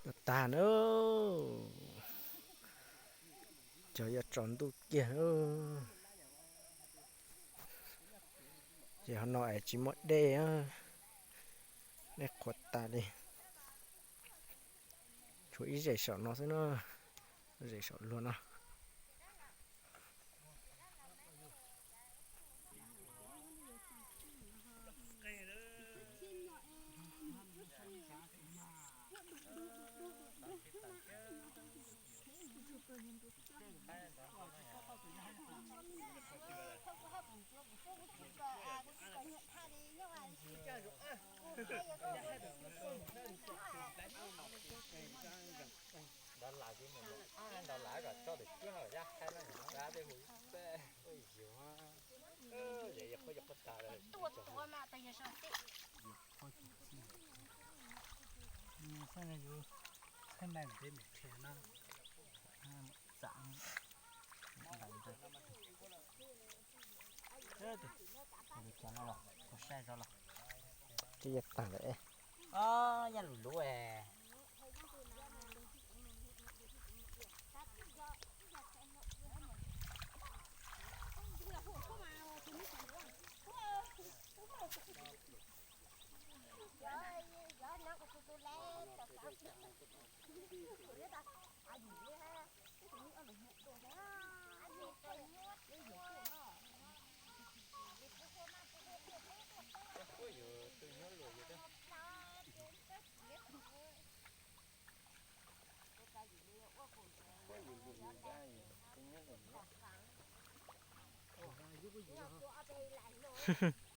Tag na, cov yuav tsaus ntuj kiag. Ces hov no es tsis muaj dej, dej qhuav tas li. Tshuav ib zes saum no xwb na, zes saum luag no. Ntawd lam mus, ntawd lam kom tso tus cuab no yaj haib no mus dab tej hu peb. Yus, yus qhuab yus qhuab tas lawm. Yus, twb yaj tag lawm. Yaj lus luv.